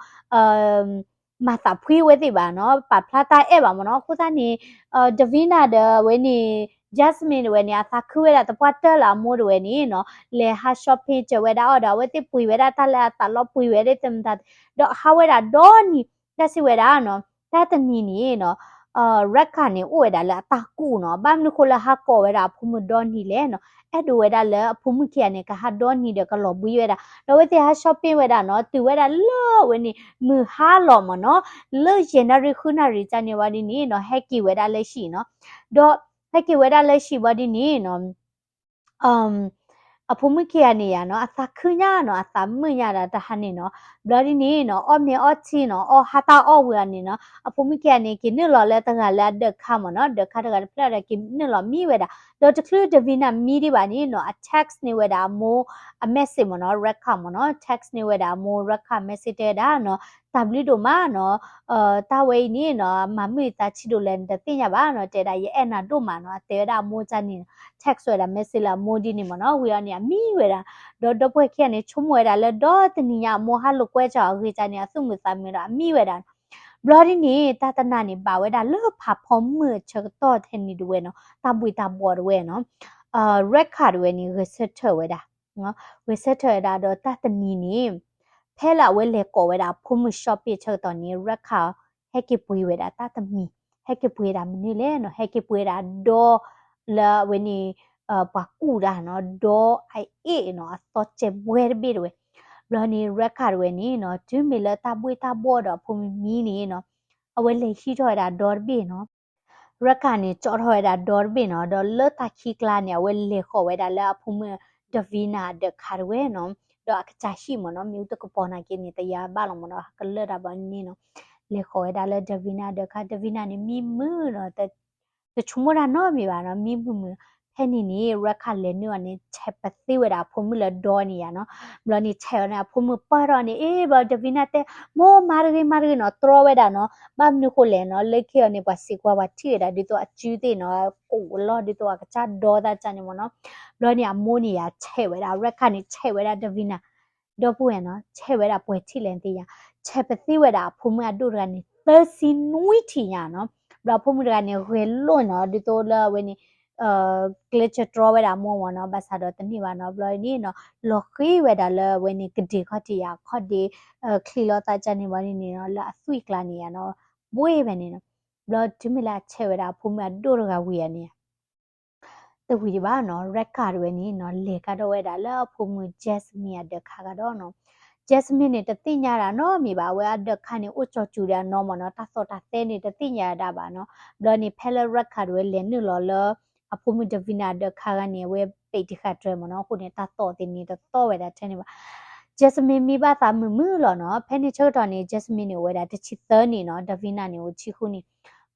မၤသးဖှံဝဲသ့ၣ်ဘၣ်နီၤ ပာ်ဖျါတၢ်အဲၣ်ဘၣ်မ့ၢ်နီၤ အဃိသတးန့ၣ် Davina ဒီးအဝဲန့ၣ် Jasmine ဒၣ်ဝဲန့ၣ် အသးခုဝဲဒၣ်သပှၢ်တၢၢ်လၢအမိၢ်ဒၣ်ဝဲန့ၣ်နီၤ လဲၤဟး shopping စၢၤဝဲဒၣ်အီၤဒီး အဝဲသ့ၣ်ပှ့ၤဝဲဒၣ်တၢ်လၢအသးလီၤ ပှ့ၤဝဲဒၣ်သ့ၣ်မတၤ ဒီးဟးဝဲဒၣ်ဒီနံၤ တၢ်စံးဝဲဒၣ်နီၤ တၢ်တနံၤန့ၣ်နီၤ Rekha န့ၣ် အိၣ်ဝဲဒၣ်လၢအတၢ်ကူၣ်နီၤ ဘၣ်မနုၤဃိလၢဟးကိးဝဲဒၣ်အဖိမုၣ်ဒီနံၤလဲၣ်နီၤ အဲၣ်ဒိးဝဲဒၣ်လၢအဖိမုၣ်ခံဂၤန့ၣ် ကဟးဒီနံၤဒီးကလီၤဘှံးဝဲဒၣ် ဒီးအဝဲသ့ၣ်ဟး shopping ဝဲဒၣ်နီၤ တုၤဝဲဒၣ်လၢအဝဲန့ၣ် မုၢ်ဟါလီၤမ့ၢ်နီၤ လၢယဲၢ်နၣ်ရံၣ်ဃုနၣ်ရံၣ်ကၢ်န့ၣ်ဝံၤဒ်န့ၣ်နီၤ ဟဲက့ၤဝဲဒၣ်လၢဟံၣ်နီၤ ဒီးဟဲက့ၤဝဲဒၣ်လၢဟံၣ်ဝံၤဒ်န့ၣ်နီၤ အဖိမုၣ်ခံဂၤန့ၣ်ယါနီၤ အသးခုညါနီၤ အသးမုာ်ညါဒီးတဟါန့ၣ်နီၤ ဘျီဒ်န့ၣ်နီၤ အီၣ်မ့ၤအီထံနီၤ အီၣ်ဟါတၢ်အီၣ်ဝံၤအီၤန့ၣ်နီၤ အဖိမုၣ်ခံဂၤန့ၣ် က့ၤနုာ်လီၤလၢတဂၤလၢအဒၢးခါမ့ၢ်နီၤ ဒၢးခါတဂၤတဖျၢၣ်ဒီးက့ၤနုာ်လီၤမံဝဲဒၣ် ဒီးတချုး Davina မံဒံးဘၣ်န့ၣ်နီၤ အ text န့ၢ်ဝဲဒၣ်အမိၢ် အ message မ့ၢ်နီၤ Rekha မ့ၢ်နီၤ text န့ၢ်ဝဲဒၣ်အမိၢ် Rekha message တဲဝဲဒၣ်နီၤ တၢ်ဘျုးဒိၣ်မးနီၤ တၢ်ဝဲအံၤန့ၣ်နီၤ မၤမုာ်သးဆံးဒိၣ်လဲၣ် နတသ့ၣ်ညါဘၣ်နီၤ တဲဒၣ် ယအဲၣ်နၤဒိၣ်မးနီၤ အတဲဝဲဒၣ်အမိၢ်ကၢ်န့ၣ်နီၤ text ဝဲဒၣ် message လၢအမိၢ်ဒ်န့ၣ်မ့ၢ်နီၤ ဝံၤအီၤန့ၣ် အမံဝဲဒၣ် ဒီးဒီပုၢ်ဝဲၢ်ခံဂၤန့ၣ် ဆိကမိၣ်ဝဲဒၣ်လၢဒီတနံၤညါအမိၢ်ဟးလိာ်ကွဲစၢၤအဂ့ၢ်ကၢ်န့ၣ် အသူၣ်မုာ်သးမုာ်ဒီးအမံဝဲဒၣ် ဘျီဒ်န့ၣ် တၢ်တနၤန့ၣ် ဘၣ်ဝဲဒၣ်လၢဖးဖီမုၢ်အဆၢကတီၢ်ထဲန့ၣ်ဒၣ်ဝဲနီၤ တၢ်ဘှံးတၢ်ဘှီးဒၣ်ဝဲနီၤ Rekha ဒၣ်ဝဲန့ၣ် ဂဲၤဆၢထၢၣ်ဝဲဒၣ် ဂဲၤဆၢထၢၣ်ဝဲဒၣ်ဒီးတၢ်တနံၤန့ၣ် ဖဲလၢအဝဲလဲၤကိးဝဲဒၣ်အဖိမုၣ် shopping ဆၢကတီၢ်န့ၣ် Rekha ဟဲက့ၤပှ့ၤဝဲဒၣ်တၢ်တမံၤ ဟဲက့ၤပှ့ၤဒၣ်မနုၤလဲၣ်နီၤ ဟဲက့ၤပှ့ၤဒၣ်ဒီ လၢအဝဲန့ၣ် ပှၤကူၣ်တၢ်နီၤ ဒီအအ့ၣ်နီၤ အသီစဲးဘှဲတဘ့ၣ်ဒၣ်ဝဲ ဘျီန့ၣ် Rekha ဒၣ်ဝဲန့ၣ်နီၤ တုၤမ့ၢ်လၢတၢ်ဘှံးတၢ်ဘှီးဒီးအဖိမုၣ်မံန့ၣ်နီၤ အဝဲလဲၤဟံးထီၣ်ဝဲဒၣ်ဒီတဘ့ၣ်နီၤ Rekha န့ၣ် ကၠီထီၣ်ဝဲဒၣ်ဒီတဘ့ၣ်နီၤ ဒီးလၢတၢ်ခံကျါန့ၣ် အဝဲလဲၤဃီၤဝဲဒၣ်လၢအဖိမုၣ် Davina အဒၢးခါတဝဲနီၤ ဒီးအကစၢ်ဟံၣ်မ့ၢ်နီၤ မ့ၣ်အူတကပီၤနာ်က့န့ၣ် တယၤဘၣ်လီၤမ့ၢ်နီၤ ဟးကလၢာ်တၢ်ဘျီန့ၣ်နီၤ လဲၤဃီၤဝဲဒၣ်လၢ Davina ဒၢးခါ Davina န့ၣ် မံမုာ်နီၤ တဆိကမိၣ်တၢ်နီတမံၤဘၣ်နီၤ မံမုာ်မုာ်. ဖဲန့ၣ်န့ၣ် Rekha လဲၤနုာ်အီၤန့ၣ် ဆဲးပသ့ဝဲဒၣ်အဖိမုၣ်လၢဒီန့ၣ်ယါနီၤ. ဘျီန့ၣ်ဆဲးအီၤန့ၣ် အဖိမုၣ်ပၢၢ်ထီၣ်န့ၣ် အ့ ဘျီ Davina တဲ မိၢ်မၤတဂ့ၤမၤတဂ့ၤနီၤ တြီဝဲဒၣ်နီၤ. ဘၣ်မနုၤဃိလဲၣ်နီၤ လၢခံအီၤန့ၣ် ပှၤစံးကွၢ်ပှၤထံၣ်ဝဲဒၣ်ဒ်သိးအစုသ့ၣ်နီၤ ကိးလီၢ်ဒ်သိးအကစၢ်ဒီသးကၢ်န့ၣ်မ့ၢ်နီၤ. ဘျီန့ၣ်အမိၢ်န့ၣ်ယါဆဲးဝဲဒၣ် Rekha န့ၣ်ဆဲးဝဲဒၣ် Davina ဒီပုၢ်ဝဲၢ်နီၤ ဆဲးဝဲဒၣ်ပှဲၤထံၣ်လဲၣ်သ့ၣ်ညါ, ဆဲးပသ့ဝဲဒၣ်အဖိမုၣ်အဒိၣ်တဂၤန့ၣ် သၢဆံနွံထံၣ်ညါနီၤ. ဘျီအဖိမုၣ်တဂၤန့ၣ် ဂဲၤလိာ်နီၤ ဒ်သိးလၢအဝဲန့ၣ် ကျဲးစၢးတြီဝဲဒၣ်အမိၢ်မ့ၢ်နီၤ ဘၣ်ဆၣ်ဒီးတန့ၢ်ဘၣ်နီၤ. ဘျီန့ၣ်နီၤ လီၤဃ့ဝဲဒၣ်လၢအဝဲန့ၣ် ကဒ့ၣ်ခီၣ်ထံးယါ ခီၣ်ဒ့ ချံးလီၤသးကၢ်န့ၣ် ဘျီန့ၣ်နီၤ လၢအသွံၣ်ကျါန့ၣ်ယါနီၤ ဘှ့ၣ်ဝဲန့ၣ်နီၤ. ဘျီတုၤမ့ၢ်လၢအဆဲးဝဲဒၣ်အဖိမုၣ်အဒိၣ်တဂၤဝံၤအန့ၣ် တဝံၤဒံးဘၣ်နီၤ Rekha တဝဲန့ၣ်နီၤ လဲၤကဒီးဝဲဒၣ်လၢအဖိမုၣ် Jasmine အဒၢးခါကဒီးနီၤ. Jasmine န့ၣ် တသ့ၣ်ညါဒၣ်နီတမံၤဘၣ် အဝဲအဒၢးခါန့ၣ် အိၣ်ကၠီၤစူၤဒီးအနီၢ်မ့ၢ်နီၤ တၢ်သီၣ်တၢ်သဲန့ၣ် တသ့ၣ်ညါဒၣ်ဘၣ်နီၤ. ဘျီန့ၣ် ဖဲလၢ Rekha တဝဲလဲၤနုာ်လီၤလၢ အဖိမုၣ် Davina အဒၢးခါဂၤန့ၣ် အဝဲပဲာ်တံၢ်ဃာ်တြဲၤမ့ၢ်နီၤ အဃိန့ၣ် တၢ်သီၣ်သ့ၣ်န့ၣ် တသီၣ်ဝဲဒၣ်ထဲန့ၣ်ဘၣ်. Jasmine မံဘၣ်သးမုာ်မုာ်လီၤနီၤ. ဖဲန့ၣ်ဆၢကတီၢ်န့ၣ် Jasmine န့ၣ် အိၣ်ဝဲဒၣ်တဆံသၢနံၣ်နီၤ Davina န့ၣ် အိၣ်ဆံဃုနံၣ်.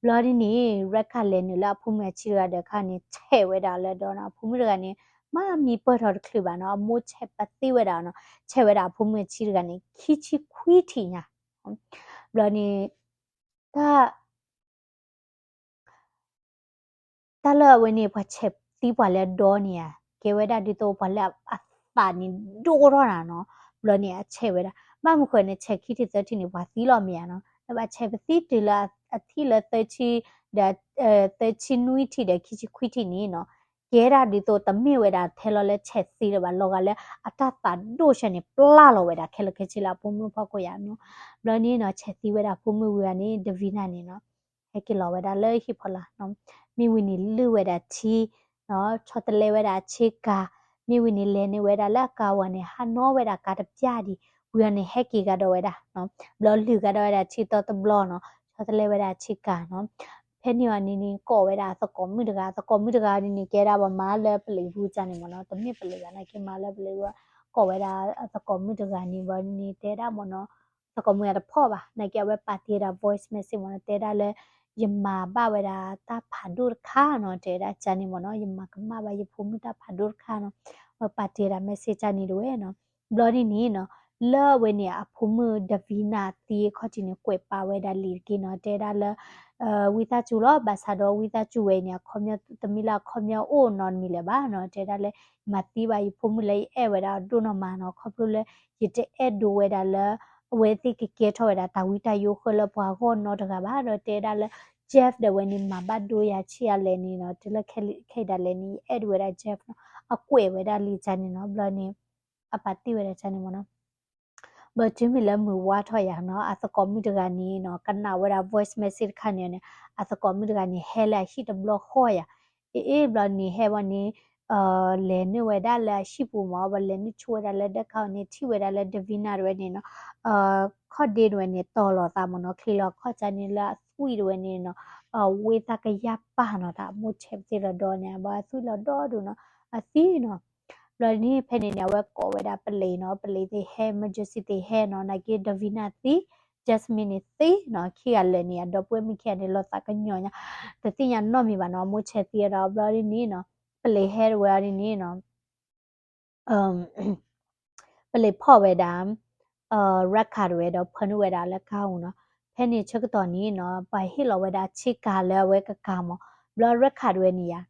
ဘျီဒ်န့ၣ် Rekha လဲၤနုာ်လၢအဖိမုၣ်အဆံတဂၤဒၢးခါန့ၣ် ဆဲးဝဲဒၣ်လၢဒီနီၤ အဖိမုၣ်တဂၤန့ၣ် မ့ၢ်မံပၢၢ်ထီၣ်တချုးဘၣ်နီၤ အမိၢ်ဆဲးပသ့ဝဲဒၣ်နီၤ ဆဲးဝဲဒၣ်အဖိမုၣ်အဆံတဂၤန့ၣ် ခံဆံခွံထံၣ်ညါ. ဘျီန့ၣ် တၢ် တၢ်လၢအဝဲန့ၣ် ပှၤဆဲးသံပှၤလၢအဒီန့ၣ်ဧါ ကဲဝဲဒၣ်ဒ်သိးပှၤလၢအသးန့ၣ်ဒိၣ်ထီၣ်နၤနီၤ. ဘျီန့ၣ် အဆဲးဝဲဒၣ် ဘၣ်မနုၤဃိန့ၣ် ဆဲးခံထံၣ်သၢထံၣ်န့ၣ် ပှၤသံလီၤမ့ၢ်ဧါနီၤ လၢဘၣ်ဆဲးပသံတုၤလၢအထံၣ်လၢသၢဆံ ဒီး သၢဆံနွံထံၣ်ဒီးခံဆံခွံထံၣ်န့ၣ်နီၤ ကဲဒၣ်ဒ်သိးတမ့ၢ်ဝဲဒၣ်ထဲလီၤလၢဆဲးသံလၢၤဘၣ် လီၤဂာ်လၢအတၢ်သးဒိၣ်ဆၢန့ၣ် ပျၢ်လီၤဝဲဒၣ်ခဲလၢာ်ခဲဆ့လၢအဖိမုၣ်ဖီခိၣ်ယါနီၤ. ဘျီန့ၣ်နီၤ ဆဲးသံဝဲဒၣ်ဖိမုၣ်ဝံၤဂၤန့ၣ် Davina န့ၣ်နီၤ ဟဲက့ၤလီၤဝဲဒၣ်လၢဟံၣ်ဖီလာ်နီၤ. မ့ၢ်ဝံၤန့ၣ်လုၢ်ဝဲဒၣ်ထံ ဆီတလဲဝဲဒၣ်အဆ့ကၤ, မ့ၢ်ဝံၤန့ၣ်လဲၤနုာ်ဝဲဒၣ်လၢအကါဝဲန့ၣ် ဟးနီၣ်ဝဲဒၣ်ကါတပျၢ်ဒံး, ဝံၤအီၤန့ၣ် ဟဲက့ၤကဒီးဝဲဒၣ်နီၤ, ဘျီလုၢ်ကဒီးဝဲဒၣ်ထံတီတဘျီနီၤ, ဆီတလဲဝဲဒၣ်အဆ့ကၤနီၤ. ဖဲန့ၣ်အီၤန့ၣ်န့ၣ် ကိးဝဲဒၣ်အသကိးမုၣ်တဂၤ, အသကိးမုၣ်တဂၤန့ၣ်န့ၣ် ကဲဒၣ်ပှၤမၤလၢပလံးပူၤကန့ၣ်မ့ၢ်နီၤ, တမ့ၢ်ပလံးဘၣ်နာ်က့ မၤလၢပလံးပူၤ, ကိးဝဲဒၣ်အသကိးမုၣ်တဂၤန့ၣ် ဘျီန့ၣ်တဲဒၣ်မ့ၢ်နီၤ, သကိးမုၣ်အတဖီၣ်ဘၣ်, နာ်က့အဝဲပာ်တ့ၢ်ဒၣ် voice message မ့ၢ်နီၤ, တဲဒၣ်လၢ ယမၤဘၣ်ဝဲဒၣ်တၢ်ဖးဒိၣ်တခါနီၤ, တဲဒၣ်ကန့ၣ်မ့ၢ်နီၤ, ယမၤကမၣ်ဘၣ်ယဖိမုၣ်တၢ်ဖးဒိၣ်တခါနီၤ, အဝဲပာ်တ့ၢ်ဒၣ် message ကန့ၣ်တဝဲနီၤ. ဘျီန့ၣ်န့ၣ်နီၤ, လၢအဝဲန့ၣ် အဖိမုၣ် Davina သံအခီၣ်ထံးန့ၣ် ကွဲးပာ်ဝဲဒၣ်လံာ်တက့ၢ်နီၤ, တဲဒၣ်လၢ ဝံသးစူၤလီၤ, ဘၣ်ဆၣ်ဒီးဝံသးစူၤဝဲန့ၣ် အခီပညီ တမ့ၢ်လၢအခီပညီအိၣ်နီတမံၤလၢၤဘၣ်နီၤ, တဲဒၣ်လၢ မၤသံဘၣ်ယဖိမုၣ်လၢယအဲၣ်ဝဲဒၣ်အဒိၣ်နီၢ်မးနီၤ, ခီဖျိလၢ ယတအဲၣ်ဒိးဝဲဒၣ်လၢ အဝဲသ့ၣ်ကကဲထီၣ်ဝဲဒၣ်တၢ်ဝံတၢ်ယိးဃၢလၢပှၤဂီၢ်နီတဂၤဘၣ်, ဒီးတဲဒၣ်လၢ Jeff ဒီးဝဲန့ၣ် မၤဘၣ်ဒိယၤဆံးအါလဲၣ်န့ၣ်နီၤ, တုၤလၢခဲအံၤဒၣ်လဲာ်န့ၣ် ယအဲၣ်ဒိးဝဲဒၣ် Jeff နီၤ, အကွဲးဝဲဒၣ်လံာ်ကန့ၣ်နီၤ, ဘျီန့ၣ် အပာ်တ့ၢ်ဝဲဒၣ်ကန့ၣ်မ့ၢ်နီၤ. ဘျီတုၤမ့ၢ်လၢမုၢ်ဝါထီၣ်ယၤနီၤ, အသကိးမုၣ်တဂၤန့ၣ်နီၤ, ကနၣ်ဝဲဒၣ် voice message တခါန့ၣ်န့ၣ်, အသကိးမုၣ်တဂၤန့ၣ် ဟဲလၢအဟံၣ်တဘျီဃီယၤ, အ့ၣ် ဘျီန့ၣ်ဟဲဘၣ်န့ၣ် လဲၤနုာ်ဝဲဒၣ်လၢအဟံၣ်ပူၤမ့ၢ်, ဘၣ်လဲၤနုာ်ဆိဝဲဒၣ်လၢဒၢးခါအီၤန့ၣ် ထံၣ်ဝဲဒၣ်လၢ Davina တဝဲန့ၣ်နီၤ, ခီၣ်ဒ့တဝဲန့ၣ် တီၤလီၤသးမ့ၢ်နီၤ, ချံးလီၤခီၣ်ကန့ၣ်လၢအသွံၣ်တဝဲန့ၣ်နီၤ, ဝ့ၢ်သးကယၢ်ပၢ်နီၤ, တၢ်အမိၢ်ဆဲးပသ့လီၤဒီးန့ၣ် ဘၣ်အသွံၣ်လီၤဒီဒူၣ်နီၤ, အသံနီၤ. ဘျီန့ၣ် ဖဲန့ၣ်န့ၣ် အဝဲကိးဝဲဒၣ်ပလံးနီၤ, ပလံးသ့ၣ်ဟဲ emergency သ့ၣ်ဟဲနီၤ, နာ်က့ Davina သံ Jasmine န့ၣ်သံနီၤ, ခံဂၤလၢာ်န့ၣ် အဒီပုၢ်ဝဲၢ်မုၣ်ခံဂၤန့ၣ် လီၤသးကညီၤညါ, တသ့ၣ်ညါနီတမံၤဘၣ်နီၤ, အမိၢ်ဆဲးသံဒီး ဘျီဒ်န့ၣ်နီၤ, ပလံးဟဲတဝဲဒ်န့ၣ်နီၤ, ပလံးဖီၣ်ဝဲဒၣ် Rekha တဝဲဒီး ဖၢနုာ်ဝဲဒၣ်လၢကါပူၤနီၤ. ဖဲန့ၣ်ဆၢကတီၢ်န့ၣ်နီၤ, ပှၤဟ့ၣ်လီၤဝဲဒၣ်ဆ့ကၤလၢအဝဲကကၤမ့ၢ်, ဘျီ Rekha တဝဲန့ၣ်ယၤ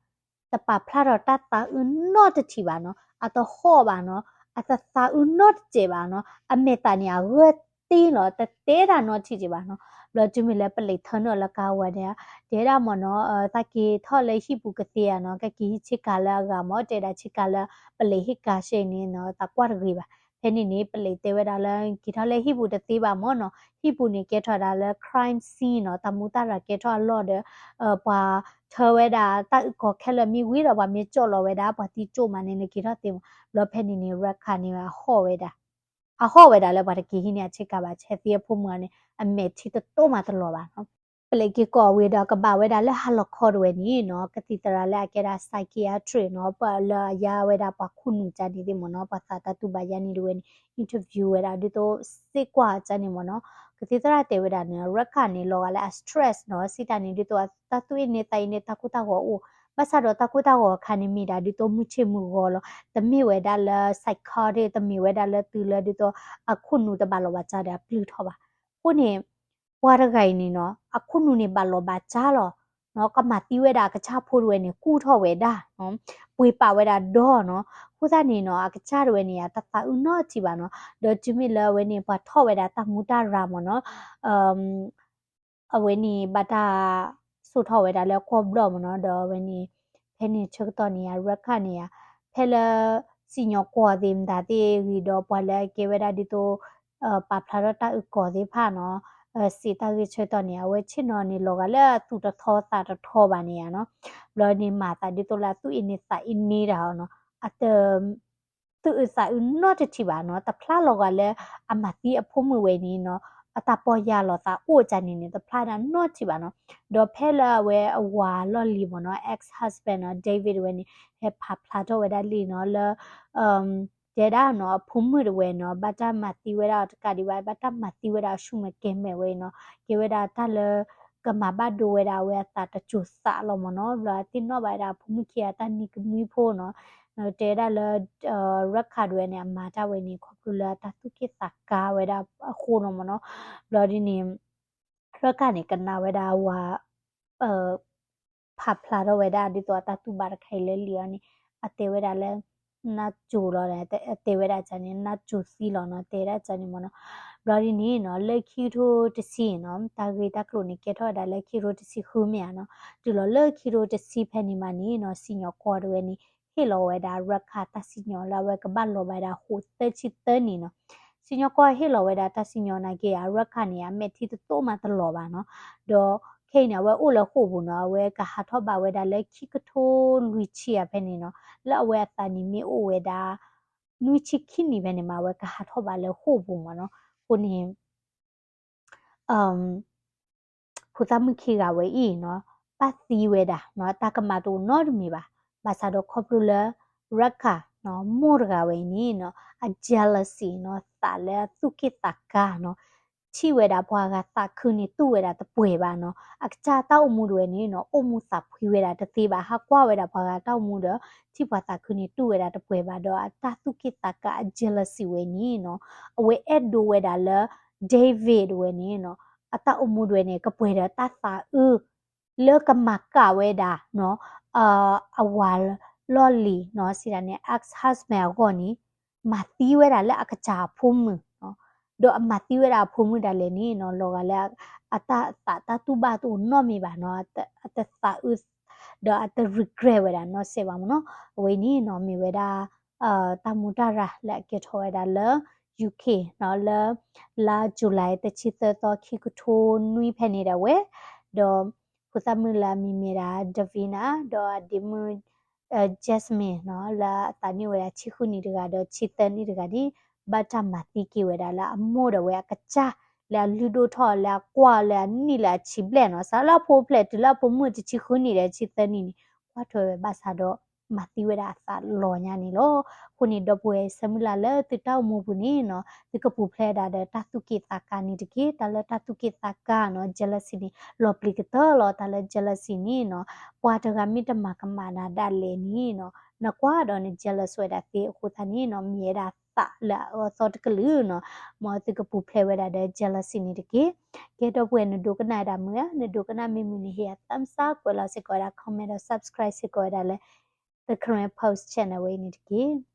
တပာ်ဖျါထီၣ်တၢ်သးအုးနီတထံၣ်ဘၣ်နီၤ, အတဟီၣ်ဘၣ်နီၤ, အတသးအုးနီတစဲးဘၣ်နီၤ, အမဲာ်သးန့ၣ် အဂၢၢ်သ့လီၤ, တတဲတၢ်နီတထံၣ်ဘၣ်နီၤ. ဘျီတုၤမ့ၢ်လၢပလံးထၢနုာ်လၢကါဝဲန့ၣ်, တဲဒၣ်မ့ၢ်နီၤ, သးက့ၤထီၣ်လၢဟံၣ်ပူၤကသ့ဧါနီၤ, ကက့ၤဟံးဆ့ကၤလၢအဂၤမ့ၢ်, တဲဒၣ်ဆ့ကၤလၢပလံးဟ့ၣ်ကၤရှဲန့ၣ်နီၤ, သးကွၢ်တဂ့ၤဘၣ်. ဖဲန့ၣ်န့ၣ် ပလံးတဲဝဲဒၣ်လၢ က့ၤထီၣ်လၢဟံၣ်ပူၤတသ့ဘၣ်မ့ၢ်နီၤ, ဟံၣ်ပူၤန့ၣ်ကဲထီၣ်ဒၣ်လၢ crime scene နီၤ, တၢ်မူတၢ်ရၤကဲထီၣ်အလီၢ်ဒီး ပှၤထၢဝဲဒၣ်တၢ်အုၣ်ကီၤခဲလၢာ်မ့ၢ်ဝံၤဒီး ပှၤမ့ၢ်ကၠီၣ်လီၤဝဲဒၣ် ပှၤသံကၠိၣ်မးန့ၣ် နက့ၤထီၣ်သ့မ့ၢ်. ဘျီဖဲန့ၣ်န့ၣ် Rekha န့ၣ် အဟီၣ်ဝဲဒၣ်, အဟီၣ်ဝဲဒၣ်လၢပှၤတက့ၤဟံးန့ၢ်အဆ့ကၤဘၣ်, ဆဲးသံအဖိမုၣ်န့ၣ် အမဲာ်ထံတတိၢ်မးတလီၤဘၣ်နီၤ. ပလဲၤက့ၤကီးဝံၤဒီးကဘၣ်ဝဲဒၣ်လၢဟါလီၤခီတဝဲန့ၣ်နီၤ ကသံၣ်သရၣ်လၢအကဲဒၣ် psychiatrist နီၤ ပှၤလၢအယါဝဲဒၣ်ပှၤခိၣ်နူာ်ကန့ၣ်သ့ၣ်မ့ၢ်နီၤ ပှၤသးတၢ်တူၢ်ဘၣ်ယါန့ၣ်တဝဲန့ၣ် interview ဝဲဒၣ်ဒ်သိးစ့ကွၢ်ကန့ၣ်မ့ၢ်နီၤ ကသံၣ်သရၣ်တဲဝဲဒၣ်န့ၣ် ရခၣ်န့ၣ် လီၤဂာ်လၢအ stress နီၤ စံးတၢ်န့ၣ် ဒ်သိးတၢ်သူၣ်အ့ၣ်န့ၢ်သးအ့ၣ်န့ၢ်တၢ်ကိၢ်တၢ်ဂီၤအိၣ် ဘၣ်ဆၣ်ဒီးတၢ်ကိၢ်တၢ်ဂီၤအခါန့ၣ်မ့ၢ်ဒၣ်ဒ်သိးမုၢ်ဆ့ၣ်မုၢ်ဂီၤလီၤ တမ့ၢ်ဝဲဒၣ်လၢ psychotic တမ့ၢ်ဝဲဒၣ်လၢတုၤလၢဒ်သိး အခိၣ်နူာ်တဘၣ်လီၤဘၣ်စးဒီးအပျုၢ်ထီၣ်ဘၣ် အဃိန့ၣ် ပှၤတဂၤအံၤန့ၣ်နီၤ အခိၣ်နူာ်န့ၣ်ဘၣ်လီၤဘၣ်စးလီၤ ကမၤသံဝဲဒၣ်အကစၢ်ဖိတဝဲန့ၣ် ကူၣ်ထီၣ်ဝဲဒၣ် ပှ့ၤပာ်ဝဲဒၣ်ဒီနီၤ အဃိသတးန့ၣ်နီၤ အကစၢ်တဝဲန့ၣ် တသးအုးနီတထံၣ်ဘၣ်နီၤ ဒီးတုၤမ့ၢ်လၢအဝဲန့ၣ် ပှၤထီၣ်ဝဲဒၣ်တၢ်မူတၢ်ရၤမ့ၢ်နီၤ အဝဲန့ၣ်ဘၣ်တၢ်ဆိၣ်ထီၣ်ဝဲဒၣ်လၢကွီၢ်ဘျီၣ်မ့ၢ်နီၤ ဒီးအဝဲန့ၣ် ဖဲန့ၣ်ဆၢကတီၢ်န့ၣ် ရခၣ်န့ၣ် ဖဲလၢ စံၣ်ညီၣ်ကွီၢ်သ့ၣ်မတၤသ့ၣ်ဂ့ၤဒီးပှၤလၢအကဲဝဲဒၣ်ဒ်သိး ပာ်ဖျါထီၣ်တၢ်အုၣ်ကီၤသ့ၣ်တဖၣ်နီၤ စံးတၢ်ဂ့ၢ်ဆၢကတီၢ်န့ၣ် အဝဲဆ့ၣ်နီၤန့ၣ်လီၤဂာ်လၢအသူၣ်တထီသးတထီဘၣ်န့ၣ်ဧါနီၤ ဘျီန့ၣ်မၤသးဒ်သိးလၢအသူၣ်အ့ၣ်န့ၢ်သးအ့ၣ်န့ၢ်တၢ်နီၤ အတ သူၣ်အုးသးအုးနီတထံၣ်ဘၣ်နီၤ တဖျါလီၤဂာ်လၢအမၤသံအဖိမုၣ်ဝဲန့ၣ်နီၤ အတၢ်ပီၢ်ယၢ်လီၤသးအိၣ်ကန့ၣ်န့ၣ် တဖျါဒၣ်နီတထံၣ်ဘၣ်နီၤ ဒီးဖဲလၢအဝဲအဝၤလီၢ်လံၤမ့ၢ်နီၤ ex-husband နီၤ David ဝဲန့ၣ် ဟဲဖးဖျါထီၣ်ဝဲဒၣ်လံနီၤ လၢ တဲဒၣ်နီၤ အဖိမုၣ်တဝဲနီၤ ဘၣ်တၢ်မၤသံဝဲဒၣ်အီၤတကးဒံးဘၣ် ဘၣ်တၢ်မၤသံဝဲဒၣ်အဆူၣ်မဲာ်ကဲၤမဲာ်ဝဲအံၤနီၤ ကဲဝဲဒၣ်တၢ်လၢ ကမၤဘၣ်ဒိဝဲဒၣ်အဝဲအသးတစိၤသးလီၤမ့ၢ်နီၤ ဘျီအသ့ၣ်နီၣ်ဘၣ်ဝဲဒၣ်အဖိမုၣ်ခံဂၤတၢ်နံၤကမှံဖိနီၤ တဲဒၣ်လၢ ရခၣ်တဝဲန့ၣ် အမၤတၢ်ဝဲန့ၣ် ခီဖျိလၢတၢ်သူၣ်က့ၣ်သးကါဝဲဒၣ်အဃိနီၤမ့ၢ်နီၤ ဘျီဒ်န့ၣ် ရခၣ်န့ၣ် ကနၣ်ဝဲဒၣ်အဝၤ ဖးဖျါထီၣ်ဝဲဒၣ်ဒ်သိးအတၢ်တူၢ်ဘၣ်တခါအံၤလၢလံာ်အီၤန့ၣ် အတဲဝဲဒၣ်လၢ နၢ်စိၤလီၤ တဲဝဲဒၣ်ကန့ၣ် နၢ်စိၤသံလီၤနီၤ တဲဒၣ်ကန့ၣ်မ့ၢ်နီၤ ဘျီဒ်န့ၣ်နီၤ လၢခံကထိတဆံနီၤ တၢ်ဂ့ၢ်တၢ်ကျိၤန့ၣ် ကဲထီၣ်ဝဲဒၣ်လၢခံကထိတဆံဃုမ့ၢ်ဧါနီၤ တုၤလီၤလၢခံကထိတဆံဖဲန့ၣ်မးန့ၣ်နီၤ စံၣ်ညီၣ်ကွီၢ်တဝဲန့ၣ် ဟ့ၣ်လီၤဝဲဒၣ်ရခၣ်တၢ်စံၣ်ညီၣ်လၢအဝဲကဘၣ်လီၤဘၣ်ဝဲဒၣ်ဃိးသၢဆံသၢနံၣ်နီၤ စံၣ်ညီၣ်ကွီၢ်ဟ့ၣ်လီၤဝဲဒၣ်တၢ်စံၣ်ညီၣ်နာ်က့ ရခၣ်န့ၣ် အမဲာ်ထံတတိၢ်မးတလီၤဘၣ်နီၤ ဒီးခဲအံၤန့ၣ် အဝဲအိၣ်လၢဃိာ်ပူၤနီၤ အဝဲကဟးထီၣ်ဘၣ်ဝဲဒၣ်လၢခံကထိလွံၢ်ဆံအဖဲန့ၣ်နီၤ လၢအဝဲအသးန့ၣ်မ့ၢ်အိၣ်ဝဲဒၣ် နွံဆံခံနံၣ်ဖဲန့ၣ်မး အဝဲကဟးထီၣ်ဘၣ်လၢဃိာ်ပူၤမ့ၢ်နီၤ အဃိန့ၣ် ဖိသၣ်မုၣ်ခံဂၤဝဲအံၤနီၤ ပၣ်သံဝဲဒၣ်နီၤ တၢ်ကမၣ်တအိၣ်နီတမံၤဘၣ် ဘၣ်ဆၣ်ဒီးခီဖျိလၢ ရခၣ်နီၤ မိၢ်တဂၤဝဲအံၤန့ၣ်နီၤ အ jealousy နီၤ သးလၢအသူၣ်က့ၣ်သးကါနီၤ ထံၣ်ဝဲဒၣ်ပှၤဂၤသးခုန့ၣ်တူၢ်ဝဲဒၣ်တပှဲၤဘၣ်နီၤ အကစၢ်တၢ်အိၣ်မူတဝဲန့ၣ်နီၤ အိၣ်မူသးဖှံဝဲဒၣ်တသ့ဘၣ် ဟးကွၢ်ဝဲဒၣ်ပှၤဂၤတၢ်အိၣ်မူဒီး ထံၣ်ပှၤသးခုန့ၣ်တူၢ်ဝဲဒၣ်တပှဲၤဘၣ်ဒီး အတၢ်သူၣ်က့ၣ်သးကါအ jealousy ဝဲန့ၣ်နီၤ အဝဲအဲၣ်ဒိးဝဲဒၣ်လၢ David ဝဲန့ၣ်နီၤ အတၢ်အိၣ်မူတဝဲန့ၣ် ကပှဲၤဒီးတၢ်သးအုး လၢကမၤကၣ်ဝဲဒၣ်နီၤ အဝၤလီၢ်လံၤနီၤ စံးဒၣ်န့ၣ် ex-husband အဂီၢ်န့ၣ် မၤသံဝဲဒၣ်လၢအကစၢ်အဖိမုၣ်နီၤ ဒီးအမၤသံဝဲဒၣ်အဖိမုၣ်ဒၣ်လဲာ်န့ၣ်နီၤ လီၤဂာ်လၢ အတၢ်သးတၢ်တူၢ်ဘၣ်တအိၣ်နီတမံၤဘၣ်နီၤ အတသးအုး ဒီးအတ regret ဝဲဒၣ်နီတစဲးဘၣ်မ့ၢ်နီၤ အဝဲအံၤန့ၣ်နီၤ မ့ၢ်ဝဲဒၣ် တၢ်မူတၢ်ရၤလၢအကဲထီၣ်ဝဲဒၣ်လၢ UK နီၤ လၢ လါ July တဆံသၢသီ ခံကထိနွံဖဲန့ၣ်ဒၣ်ဝဲ ဒီး ဖိသၣ်မုၣ်လၢအမံၤမ့ၢ်ဒၣ် Davina ဒီးအဒ့မုၣ် Jasmine နီၤ လၢအသးနံၣ်အိၣ်ဝဲဒၣ်ဆံဃုနံၣ်တဂၤဒီးဆံသၢနံၣ်တဂၤန့ၣ် ဘၣ်တၢ်မၤသံက့ၤဝဲဒၣ်လၢအမိၢ်ဒီးဝဲအကစၢ် လၢအလုၢ်ဒိၣ်ထီၣ်လၢအကွၢ်လၢအနံၣ်လၢအဆံဘျဲၣ်နီၤ စးလၢအဖိဖျဲးတုၤလၢအဖိမုၣ်တဆံဃုနံၣ်ဒီးဆံသၢနံၣ်န့ၣ် ကွၢ်ထွဲဝဲဘၣ်ဆၣ်ဒီး မၤသံဝဲဒၣ်အသးလီၤညါန့ၣ်လီၤ. အဃိန့ၣ် ဒီပုၢ်ဝဲၢ်ဆၢမုၢ်လၢ်လၢသုတၢ်အိၣ်မူပူၤန့ၣ်နီၤ သုကပူၤဖျဲးဒၣ်ဒီးတၢ်သူၣ်က့ၣ်သးကါန့ၣ်တက့ၢ်. တၢ်လၢတၢ်သူၣ်က့ၣ်သးကါနီၤ jealousy န့ၣ် လီၤပျံၤကတၢၢ်လီၤ. တၢ်လၢ jealousy န့ၣ်နီၤ ပှၤတဂၤမ့ၢ်တမၤကမၣ်နၤဒၣ်လဲာ်န့ၣ်နီၤ နကွၢ်ဒီးန jealous ဝဲဒၣ်သ့အဃိသတးန့ၣ်နီၤ မ့ၢ်ဝဲဒၣ်သးလၢအအၢအသီတကလုာ်နီၤ မ်သုကပူၤဖျဲးဝဲဒၣ်ဒီး jealousy န့ၣ်တက့ၢ်. ကဲ ဒီပုၢ်ဝဲၢ် နဒိကနၣ်ဝဲဒၣ်မုာ်ဧါ, နဒိကနၣ်မ့ၢ်မုာ်န့ၣ် ဟ့ၣ်ယၤ thumbs up ကွဲးလီၤစ့ၢ်ကီးဝဲဒၣ် comment ဒီး subscribe စ့ၢ်ကီးဝဲဒၣ်လၢ The Karen Post Channel ဝဲအံၤန့ၣ်တက့ၢ်.